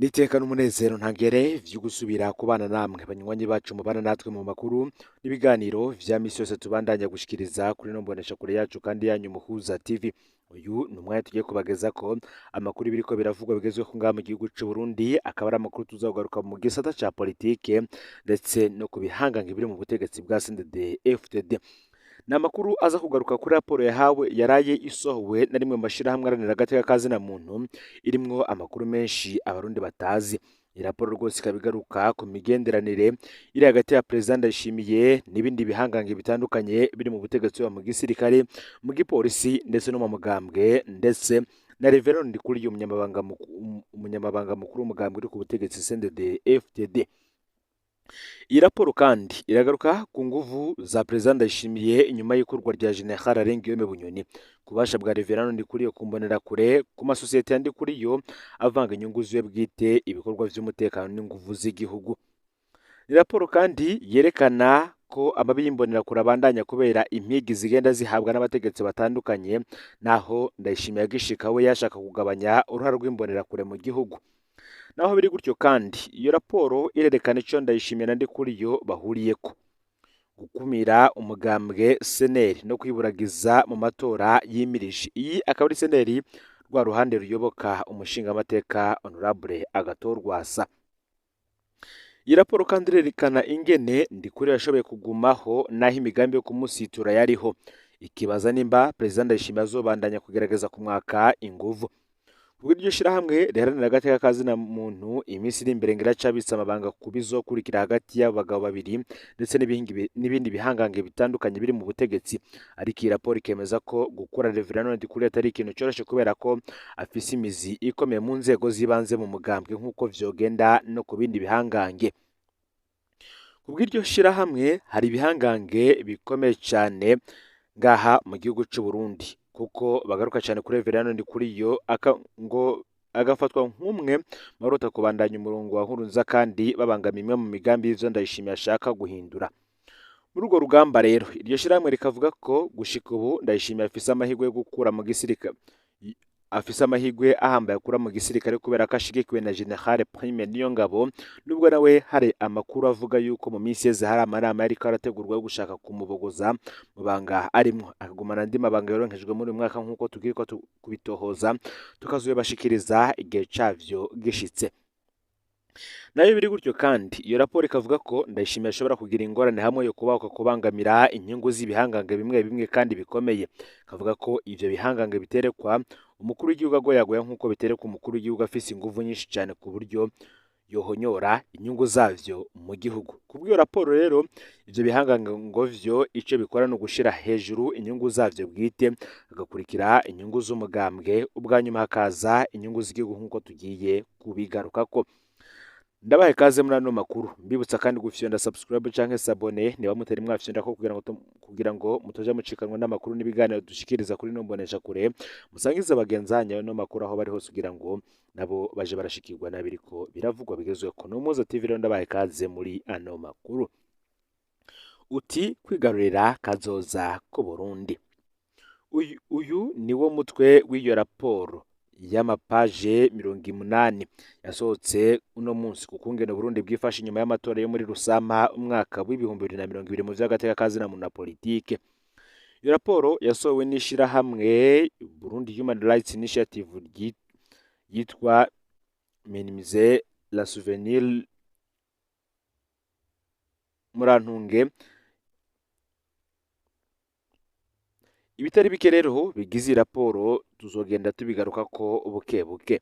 N'iteka n'umunezero ntangere vyo gusubira kubana namwe banywanyi bacu mubana natwe mu makuru n'ibiganiro vya misi yose tubandanya gushikiriza kuri no mboneshakure yacu kandi yanyu Muhuza TV. Uyu ni umwanya tugiye kubagezako amakuru biriko biravugwa bigezweho ngaha mu gihugu c'u Burundi, akaba ari amakuru tuzogaruka mu gisata ca politike ndetse no ku bihangange biri mu butegetsi bwa CNDD FDD. Ni amakuru aza kugaruka kuri raporo yahawe yaraye isohowe na rimwe mu mashirahamwe aharanira agateka ka zina muntu, irimwo amakuru menshi abarundi batazi. Iyi raporo rwose ikaba igaruka ku migenderanire iri hagati ya Perezida Ndayishimiye n'ibindi bihangange bitandukanye biri mu butegetsi, haba mu gisirikare, mu gipolisi ndetse no mu mugambwe, ndetse na Reverend Ndikuriyo, umunyamabanga mukuru w'umugambwe uri ku butegetsi CNDD FDD. Iyi raporo kandi iragaruka ku nguvu za Perezida Ndayishimiye inyuma y'ikurwa rya General Alain Guillaume Bunyoni, ku bubasha bwa Reverend Ndikuriyo ku mbonerakure, ku masosiyete ya Ndikuriyo avanga inyungu ziwe bwite, ibikorwa vy'umutekano n'inguvu z'igihugu. Ni raporo kandi yerekana ko amabi y'imbonerakure abandanya kubera impigi zigenda zihabwa n'abategetsi batandukanye, naho Ndayishimiye agishika we yashaka kugabanya uruhare rw'imbonerakure mu gihugu. Naho biri gutyo kandi, iyo raporo irerekana ico Ndayishimiye na Ndikuriyo bahuriyeko: gukumira umugambwe CNL no kwiburagiza mu matora yimirije. Iyi akaba ari CNL, rwa ruhande ruyoboka umushingamateka Honorable Agathon Rwasa. Iyi raporo kandi irerekana ingene Ndikuriyo yashoboye kugumaho naho imigambi yo kumusitura yariho, ikibaza nimba Perezida Ndayishimiye azobandanya kugerageza kumwaka inguvu. Kubwo iryo shirahamwe riharanira agateka ka zina muntu, iminsi iri imbere ngo iracabitse amabanga ku bizokurikira hagati y'abo bagabo babiri ndetse n'ibindi bihangange bitandukanye biri mu butegetsi. Ariko iyi raporo ikemeza ko gukura Reverend Ndikuriyo atari ikintu coroshe, kubera ko afise imizi ikomeye mu nzego z'ibanze mu mugambwe, nk'uko vyogenda no ku bindi bihangange. Kubw'iryo shirahamwe, hari ibihangange bikomeye cane ngaha mu gihugu c'u Burundi, kuko bagaruka cane kuri Reverend Ndikuriyo, ngo agafatwa nk'umwe mu barota kubandanya umurongo wa Nkurunziza kandi babangamiye imwe mu migambi y'ivyo Ndayishimiye ashaka guhindura. Muri urwo rugamba rero, iryo shirahamwe rikavuga ko gushika ubu Ndayishimiye afise amahirwe yo gukura mu gisirikare, afise amahirwe ahambaye akura mu gisirikare, kubera ko ashigikiwe na General Prime Niyongabo, nubwo nawe hari amakuru avuga yuko mu minsi yeze hari amanama yariko arategurwa yo gushaka kumubogoza mu banga arimwo, akagumana andi mabanga yoronkejwe muri uyu mwaka, nk'uko tugiriko kubitohoza tukazobibashikiriza igihe cavyo gishitse. Nayo biri gutyo kandi, iyo raporo ikavuga ko Ndayishimiye ashobora kugira ingorane hamwe yo kubahuka kubangamira inyungu z'ibihangange bimwe bimwe kandi bikomeye. Kavuga ko ivyo bihangange biterekwa umukuru w'igihugu agoyagoya nk'uko biterekwa umukuru w'igihugu afise inguvu nyinshi cane ku buryo yohonyora inyungu zavyo mu gihugu. Kubw'iyo raporo rero, ivyo bihangange ngo vyo ico bikora ni ugushira hejuru inyungu zavyo bwite, hagakurikira inyungu z'umugambwe, ubwa nyuma hakaza inyungu z'igihugu, nk'uko tugiye kubigarukako. Ndabahe kaze muri ano makuru, mbibutsa kandi gufyonda subscribe canke s'abonner niba mutari mwafyonda ko, kugira ngo mutoja mucikanwa n'amakuru n'ibiganiro dushikiriza kuri no mbonesha kure. Musangize bagenzi banyu ano makuru aho bari hose, kugira ngo nabo baje barashikirwa n'abiriko biravugwa bigezweho. No Muhuza TV rero, ndabahe kaze muri ano makuru. Uti kwigarurira kazoza ku Burundi. Uyu niwo mutwe w'iyo raporo y'amapaje 80 yasohotse uno munsi ku kungene Burundi bwifashe inyuma y'amatora yo muri Rusama umwaka w'2020 mu vy'agateka ka zina muntu na politike. Iyo raporo yasohowe n'ishirahamwe Burundi Human Rights Initiative yitwa Minimiser la Souvenir, Murantunge. Ibitari bike rero bigize iyi raporo tuzogenda tubigarukako buke buke.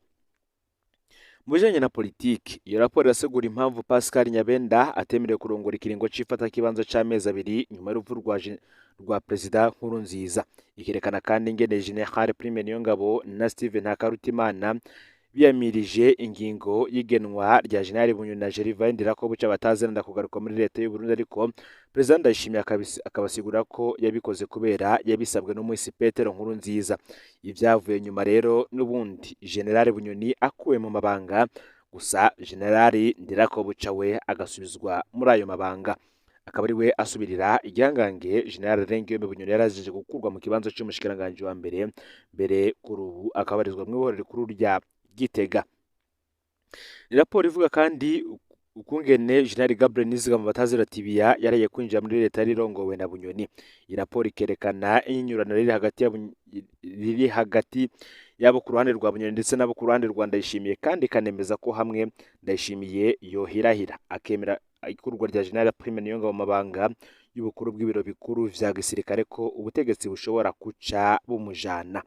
Mu bijanye na politiki, iyo raporo irasegura impamvu Pascal Nyabenda atemerewe kurongora ikiringo c'ifatakibanza c'amezi 2 nyuma y'urupfu rwa Perezida Nkurunziza. Ikerekana kandi ingene General Prime Niyongabo na Steven Ntakarutimana biyamirije ingingo y'igenwa rya General Bunyoni na Gervais Ndirakobuca bataziranda kugaruka muri leta y'u Burundi, ariko Perezida Ndayishimiye akabasigura ko yabikoze kubera yabisabwe n'umuhisi Petero Nkurunziza. Ivyavuye nyuma rero, n'ubundi General Bunyoni akuwe mu mabanga, gusa General Ndirakobuca we agasubizwa muri ayo mabanga, akaba ari we asubirira igihangange General Alain Guillaume Bunyoni yarajeje gukurwa mu kibanza c'umushikiranganji wa mbere mbere, kuri ubu akabarizwa mw'ibohero rikuru rya Gitega. Ni raporo ivuga kandi ukungene General Gabriel Nizigama batazira Tibiya yaraye kwinjira muri leta yari irongowe na Bunyoni. Iyi raporo ikerekana inyurano riri hagati yabo ku ruhande rwa Bunyoni ndetse n'abo ku ruhande rwa Ndayishimiye, kandi ikanemeza ko hamwe Ndayishimiye yohirahira akemera ikurwa rya General Prime Niyongabo mu mabanga y'ubukuru bw'ibiro bikuru vya gisirikare, ko ubutegetsi bushobora kuca bumujana.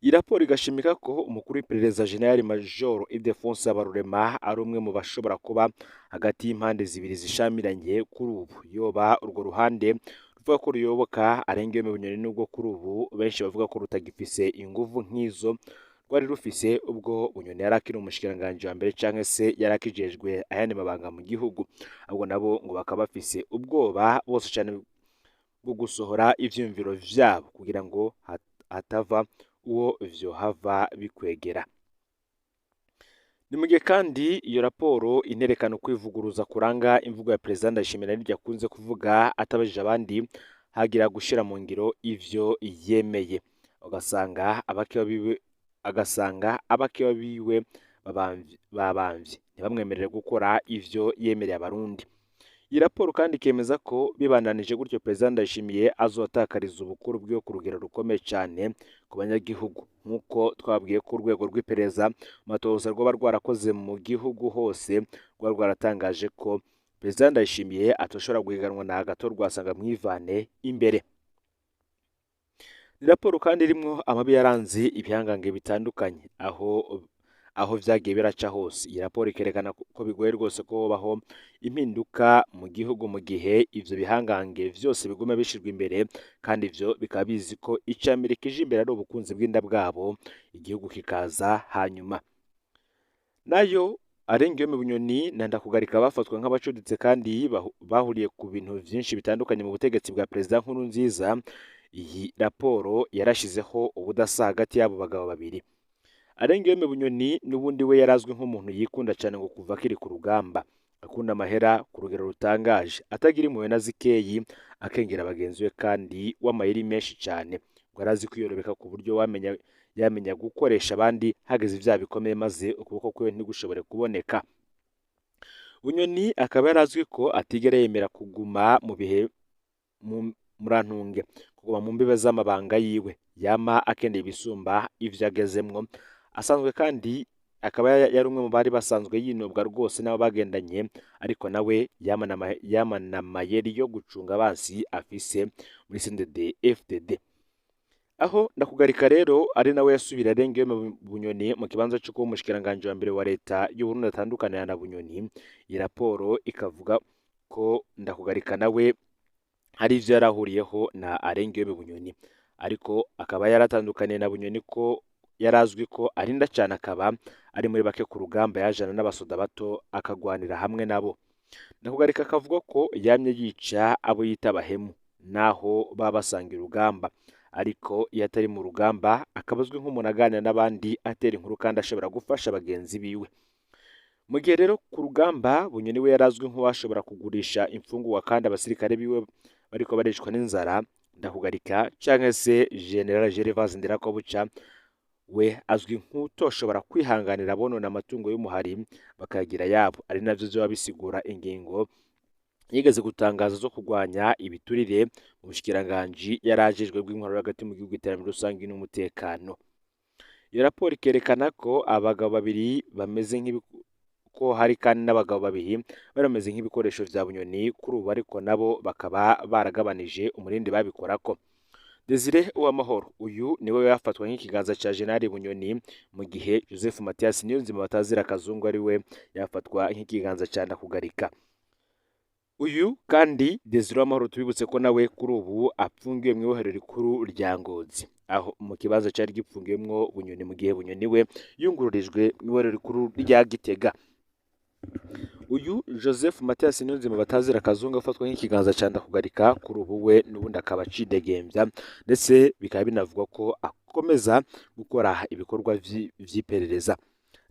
Iyi raporo igashimika ko umukuru w'iperereza General Major Ildefonse Habarurema ari umwe mu bashobora kuba hagati y'impande zibiri zishamiranye kuri ubu, yoba urwo ruhande ruvuga ko ruyoboka Arengeyo Bunyoni, nubwo kuri ubu benshi bavuga ko rutagifise inguvu nk'izo rwari rufise ubwo Bunyoni yari akiri umushikiranganji wa mbere canke se yari akijejwe ayandi mabanga mu gihugu. Ahubwo nabo ngo bakaba bafise ubwoba bose cane bwo gusohora ivyiyumviro vyabo kugira ngo hatava uwo vyohava bikwegera. Ni mu gihe kandi iyo raporo inerekana ukwivuguruza kuranga imvugo ya Perezida Ndayishimiye n'iryo akunze kuvuga atabajije abandi, hagira gushira mu ngiro ivyo yemeye, ugasanga abakeba biwe babamvye ntibamwemerere gukora ivyo yemereye abarundi. Iyi raporo kandi ikemeza ko bibandanije gutyo Perezida Ndayishimiye azotakariza ubukuru bwiwe ku rugero rukomeye cyane ku banyagihugu, nk'uko twabwiye ko urwego rw'iperereza matohoza rwoba rwarakoze mu gihugu hose rwari rwaratangaje ko Perezida Ndayishimiye atoshobora guhiganwa na Agathon Rwasa mwivane imbere. Ni raporo kandi irimwo amabi yaranze ibihangange bitandukanye aho vyagiye biraca hose. Iyi raporo ikerekana ko bigoye rwose ko hobaho impinduka mu gihugu mu gihe ivyo bihangange vyose biguma bishirwa imbere, kandi ivyo bikaba bizi ko icambere kije imbere ari ubukunzi bw'inda bwabo, igihugu kikaza hanyuma. Nayo Arengeyo Bunyoni na Ndakugarika bafatwa nk'abacuditse kandi bahuriye ku bintu vyinshi bitandukanye mu butegetsi bwa Perezida Nkurunziza. Iyi raporo yarashizeho ubudasa hagati y'abo bagabo babiri. Arengeyo Bunyoni n'ubundi we yarazwi nk'umuntu yikunda cyane ngo kuva akiri ku rugamba, akunda amahera ku rugero rutangaje, atagira impuhwe na zikeyi, akengera bagenzi be kandi w'amayeri menshi cyane, ngo arazi kwiyorobeka ku buryo yamenya gukoresha abandi hageze ivyaha bikomeye maze ukuboko kwe ntigushobore kuboneka. Bunyoni akaba yarazwi ko atigera yemera kuguma mu bihe murantunge, kuguma mu mbibe z'amabanga yiwe, yama akendeye ibisumba ivyo agezemwo. Asanzwe kandi akaba yari umwe mu bari basanzwe yinubwa rwose n'abo bagendanye, ariko nawe yamana amayeri yo gucunga abansi afise muri CNDD FDD. Aho Ndakugarika rero ari nawe yasubira Arengeyo Bunyoni mu kibanza cyo kuba umushikiranganji wa mbere wa leta y'u Burundi atandukanira na Bunyoni. Iyi raporo ikavuga ko Ndakugarika nawe hari ivyo yarahuriyeho na Arengeyo Bunyoni, ariko akaba yaratandukaniye na Bunyoni ko yarazwi ko arinda cyane, akaba ari muri bake ku rugamba yajana n'abasoda bato akagwanira hamwe nabo. Ndakugarika akavuga ko yamye yica abo yita abahemu naho baba basanga urugamba, ariko iyo atari mu rugamba akaba azwi nk'umuntu aganira n'abandi, atera inkuru kandi ashobora gufasha bagenzi biwe. Mu gihe rero ku rugamba Bunyoni we yarazwi nk'uwashobora kugurisha imfungurwa kandi abasirikare biwe bariko baricwa n'inzara, Ndakugarika canke se General Gervais Ndirakobuca we azwi nk'utoshobora kwihanganira abonona amatungo y'umuhari bakayagira yabo, ari navyo vyoba bisigura ingingo yigeze gutangaza zo kurwanya ibiturire mu bushikiranganji yarajejwe bw'intwaro hagati mu gihugu, iterambere rusange n'umutekano. Iyo raporo ikerekana ko abagabo babiri bameze ko hari kandi n'abagabo babiri bari bameze nk'ibikoresho vya Bunyoni kuri ubu, ariko nabo bakaba baragabanije umurindi babikorako. Desire Uwamahoro uyu niwe yafatwa nk'ikiganza ca General Bunyoni, mu gihe Joseph Mathias Niyonzima batazira Kazungu ari we yafatwa nk'ikiganza ca Ndakugarika. Uyu kandi Desire Uwamahoro tubibutse ko nawe kuri ubu apfungiwe mu ibohero rikuru rya Ngozi, aho mu kibanza cari gipfungiwemwo Bunyoni, mu gihe Bunyoni we yungururijwe mu ibohero rikuru rya Gitega. Uyu Joseph Mathias Niyonzima batazira Kazungu afatwa nk'ikiganza ca Ndakugarika kuri ubu we n'ubundi akaba acidegembya, ndetse bikaba binavugwa ko akomeza gukora ibikorwa vy'iperereza.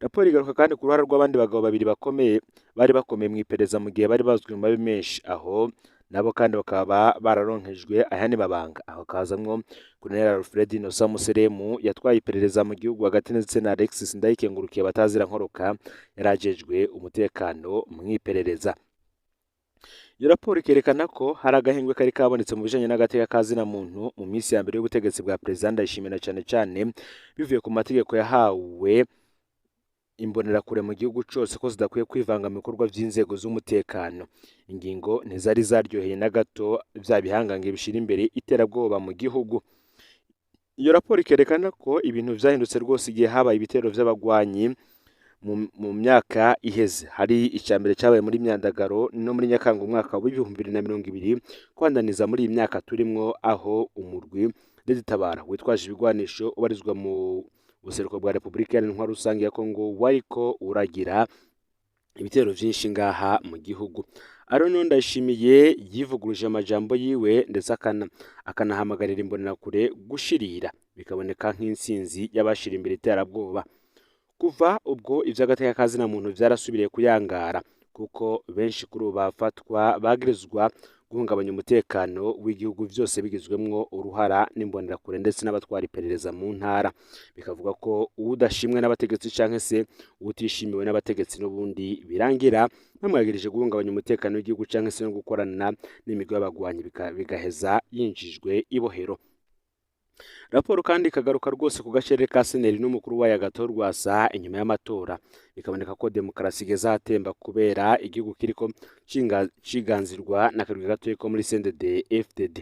Raporo igaruka kandi ku ruhare rw'abandi bagabo babiri bakomeye bari bakomeye mu iperereza mu gihe bari bazwi mu mabi menshi, aho Nabo kandi bakaba bararonkejwe ayandi mabanga, aho kazamwo Colonel Alfred Innocent Museremu yatwaye iperereza mu gihugu hagati, ndetse na Alexis Ndayikengurukiye batazira nkoroka yarajejwe umutekano mw'iperereza. Iyo raporo ikerekana ko hari agahengwe kari kabonetse mu bijanye n'agateka ka zina muntu mu minsi ya mbere y'ubutegetsi bwa Perezida Ndayishimiye, na cane cane bivuye ku mategeko yahawe imbonerakure mu gihugu cose ko zidakwiye kwivanga mu bikorwa vy'inzego z'umutekano. Ingingo ntizari zaryoheye na gato vya bihangange bishira imbere iterabwoba mu gihugu. Iyo raporo ikerekana ko ibintu vyahindutse rwose igihe habaye ibitero vy'abagwanyi mu myaka iheze. Hari icya mbere cyabaye muri Myandagaro no muri Nyakanga umwaka w'2020, kwandaniza muri iyi myaka turimwo, aho umurwi Red-Tabara witwaje ibigwanisho ubarizwa mu buseruko bwa Repubulika Iharanira Intwaro Rusange ya Kongo wariko uragira ibitero vyinshi ngaha mu gihugu. Aron Ndayishimiye yivuguruje amajambo yiwe, ndetse akanahamagarira imbonerakure gushirira, bikaboneka nk'intsinzi y'abashira imbere iterabwoba. Kuva ubwo ivy'agateka ka zina muntu vyarasubiriye kuyangara, kuko benshi kuri ubu bafatwa bagirizwa guhungabanya umutekano w'igihugu, vyose bigizwemwo uruhara n'imbonerakure ndetse n'abatwara iperereza mu ntara. Bikavuga ko uwudashimwe n'abategetsi canke se utishimiwe n'abategetsi n'ubundi birangira bamwagirije guhungabanya umutekano w'igihugu canke se no gukorana n'imigwi y'abagwanyi, bigaheza yinjijwe ibohero. Raporo kandi ikagaruka rwose ku gacerere ka Seneri n'umukuru wayo Agathon Rwasa inyuma y'amatora, bikaboneka ko demokarasi igeze ahatemba kubera igihugu kiriko ciganzirwa n'akarwi gatoyi ko muri CNDD FDD.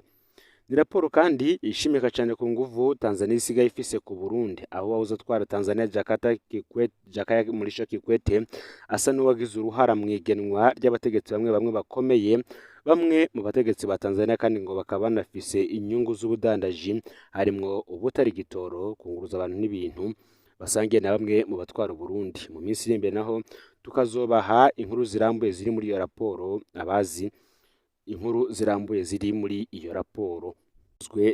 Ni raporo kandi ishimika cyane ku nguvu Tanzania isigaye ifise ku Burundi, aho wahoze atwara Tanzania Jakaya Kikwete, Jakaya Mrisho Kikwete, asa n'uwagize uruhara mu igenwa ry'abategetsi bamwe bamwe bakomeye. Bamwe mu bategetsi ba Tanzania kandi ngo bakaba banafise inyungu z'ubudandaji, harimwo ubutari gitoro, kunguruza abantu n'ibintu, basangiye na bamwe mu batwara Burundi. Mu minsi iri imbere naho tukazobaha inkuru zirambuye ziri muri iyo raporo, abazi inkuru zirambuye ziri muri iyo raporo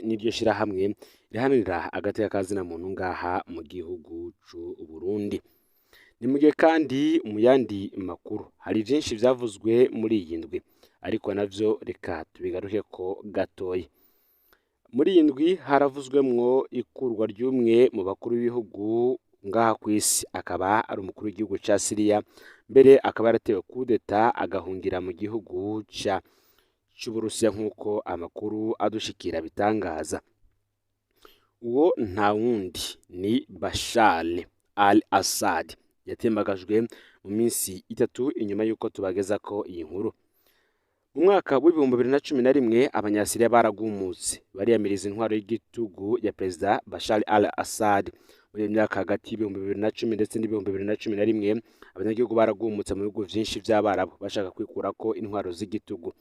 n'iryo shirahamwe riharanira agateka ka zina muntu ngaha mu gihugu c'u Burundi. Ni mu gihe kandi mu yandi makuru hari vyinshi vyavuzwe muri iyi ndwi, ariko navyo reka tubigaruke ko gatoyi. Muri iyi ndwi haravuzwemwo ikurwa ry'umwe mu bakuru b'ibihugu ngaha kw'isi, akaba ari umukuru w'igihugu ca Syria, mbere akaba yaratewe kudeta agahungira mu gihugu ca c'Uburusiya nk'uko amakuru adushikira bitangaza. Uwo nta wundi ni Bashar al-Assad, yatembagajwe mu minsi itatu inyuma y'uko tubageza ko iyi nkuru. Mu mwaka w'2011 Abanyasiriya baragumutse bariyamiriza intwaro y'igitugu ya Perezida Bashar al-Assad. Muri iyo myaka hagati y'2010 ndetse n'2011 abanyagihugu baragumutse mu bihugu vyinshi vy'Abarabu bashaka kwikurako intwaro z'igitugu.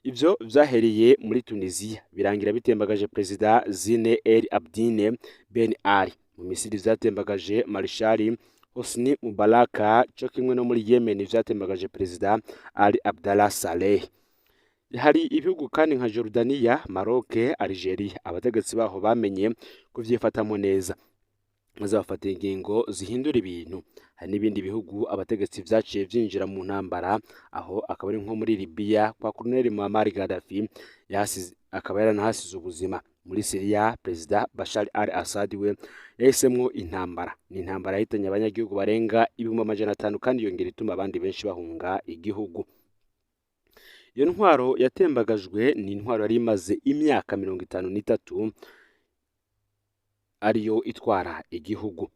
Ivyo vyahereye muri Tunisia birangira bitembagaje Perezida Zine El Abdine Ben Ali. Mu Misiri vyatembagaje Marshal Hosni Mubarak, co kimwe no muri Yemen vyatembagaje Perezida Ali Abdallah Saleh. Hari ibihugu kandi nka Jordania, Maroc, Algeria, abategetsi baho bamenye kuvyifatamwo neza maze bafata ingingo zihindura ibintu. Hari n'ibindi bihugu abategetsi vyaciye vyinjira mu ntambara, aho akaba ari nko muri Libya kwa Colonel Muammar Gaddafi, akaba yaranahasize ubuzima. Muri Syria Perezida Bashar al-Assad we yahisemwo intambara. Ni intambara yahitanye abanyagihugu barenga 500,000 kandi yongera ituma abandi benshi bahunga igihugu. Iyo ntwaro yatembagajwe ni intwaro yari imaze imyaka 53 ariyo itwara igihugu.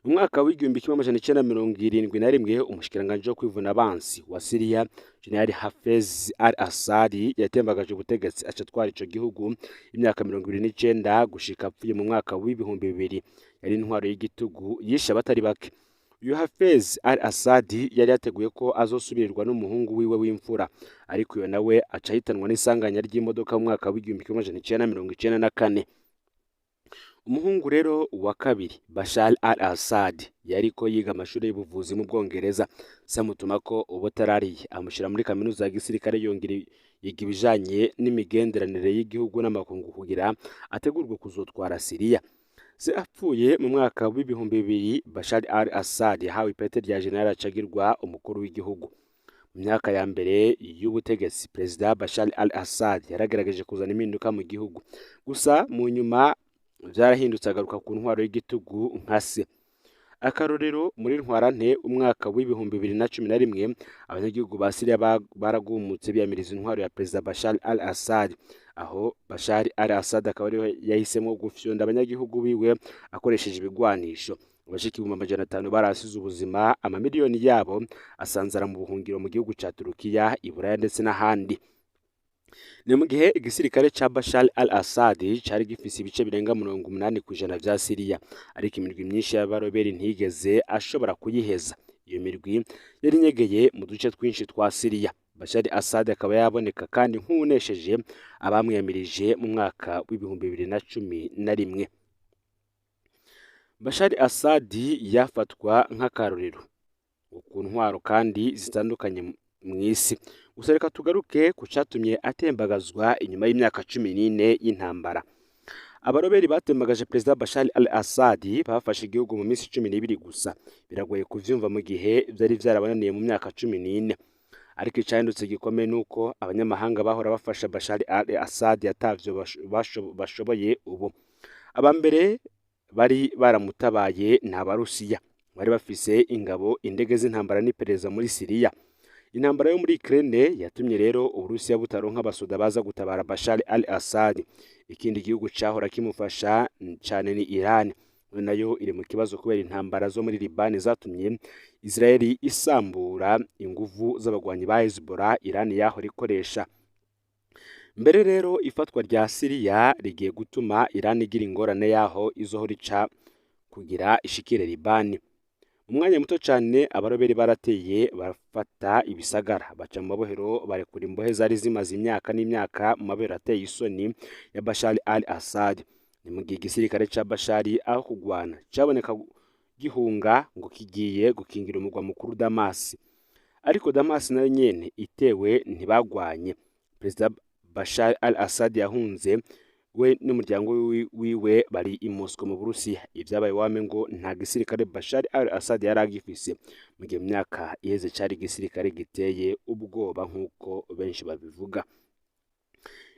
Mu mwaka w'1971 umushikiranganji wo kwivuna abansi wa Syria General Hafez al-Assad yatembagaje ubutegetsi, aca atwara ico gihugu imyaka 29 gushika apfuye mu mwaka w'2000. Yari intwaro y'igitugu yishe abatari bake. Uyu Hafez al-Assad yari yateguye ko azosubirirwa n'umuhungu wiwe w'imfura, ariko uyo nawe aca ahitanwa n'isanganya ry'imodoka mu mwaka w'1994. Umuhungu rero wa kabiri Bashar al-Assad yariko yiga amashuri y'ubuvuzi mu Bwongereza, se amutuma ko ubutarariye amushira muri kaminuza ya gisirikare, yongera yiga ibijanye n'imigenderanire y'igihugu n'amakungu kugira ategurwe kuzotwara Syria. Se apfuye mu mwaka w'2000, Bashar al-Assad yahawe ipete rya general, acagirwa umukuru w'igihugu. Mu myaka ya mbere y'ubutegetsi, Perezida Bashar al-Assad yaragerageje kuzana impinduka mu gihugu, gusa mu nyuma vyarahindutse agaruka ku ntwaro y'igitugu nka se. Akarorero, muri ntwarante umwaka w'2011, abanyagihugu ba Syria baragumutse biyamiriza intwaro ya Perezida Bashar al-Assad. Aho Bashar al-Assad akaba ariwe yahisemwo gufyonda abanyagihugu biwe akoresheje ibigwanisho. Abashika 500,000 barahasize ubuzima, amamiliyoni yabo asanzara mu buhungiro mu gihugu ca Turukiya, Iburaya ndetse n'ahandi. Ni mu gihe igisirikare ca Bashar al-Assad cari gifise ibice birenga 80% vya Syria, ariko imirwi myinshi y'abaroberi ntiyigeze ashobora kuyiheza. Iyo mirwi yari inyegeye mu duce twinshi twa Syria. Bashar Assad akaba yaboneka kandi nk'uwunesheje abamwiyamirije mu mwaka w'2011. Bashar Assad yafatwa nk'akarorero ku ntwaro kandi zitandukanye mw'isi. Gusa reka tugaruke ku catumye atembagazwa inyuma y'imyaka 14 y'intambara. Abaroberi batembagaje Perezida Bashar al-Assad bafashe igihugu mu minsi 12 gusa. Biragoye kuvyumva mu gihe vyari vyarabananiye mu myaka 14. Ariko icahindutse gikomeye nuko abanyamahanga bahora bafasha Bashar al-Assad atavyo bashoboye ubu. Aba mbere bari baramutabaye ni Abarusiya, bari bafise ingabo, indege z'intambara n'iperereza muri Siriya. Intambara yo muri Ukraine yatumye rero Uburusiya butaronka abasoda baza gutabara Bashar al-Assad. Ikindi gihugu cahora kimufasha cane ni Iran, nayo iri mu kibazo kubera intambara zo muri Liban zatumye Israeli isambura inguvu z'abagwanyi ba Hezbollah Iran yahora ikoresha. Mbere rero ifatwa rya Siriya rigiye gutuma Iran igira ingorane yaho izohora ica kugira ishikire Libani. Mu mwanya muto cane abaroberi barateye barafata ibisagara, baca mu mabohero, barekura imbohe zari zimaze imyaka n'imyaka mu mabohero ateye isoni ya Bashar al-Assad. Ni mu gihe igisirikare ca Bashar aho kugwana caboneka gihunga ngo kigiye gukingira umugwa mukuru Damas. Ariko Damas nayo nyene itewe ntibagwanye. Perezida Bashar al-Assad yahunze, we n'umuryango wiwe bari i Moscow mu Burusiya. Ivyabaye wame ngo nta gisirikare Bashar al-Assad yari agifise, mu gihe mu myaka iheze cari igisirikare giteye ubwoba nk'uko benshi babivuga.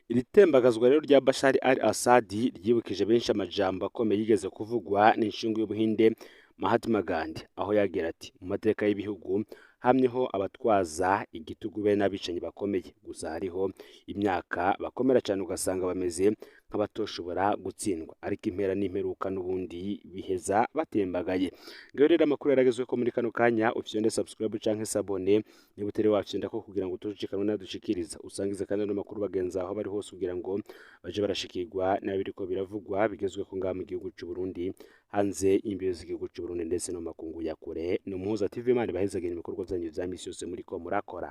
Iri tembagazwa rero rya Bashar al-Assad ryibukije benshi amajambo akomeye yigeze kuvugwa n'incungu y'Ubuhinde Mahatma Gandhi, aho yagira ati: "Mu mateka y'ibihugu hamyeho abatwaza igitugu be n'abicanyi bakomeye, gusa hariho imyaka bakomera cyane ugasanga bameze nk'abatoshobora gutsindwa, ariko impera n'imperuka n'ubundi biheza batembagaye." Ngayo rero amakuru yaragezwe ko muri kano kanya. Ufyonde subscribe canke s'abonner niba utari wafyonda ko kugira ngo utojikane nadushikiriza, usangize kandi ano makuru bagenzi aho bari hose kugira ngo baje barashikirwa n'abiriko biravugwa bigezwe ko ngaha mu gihugu c'u Burundi, hanze y'imbibe z'igihugu c'u Burundi ndetse no mu makungu ya kure. Ni Umuhuza TV. Imana ibahezagire ibikorwa vyanyu vya misi yose muriko murakora.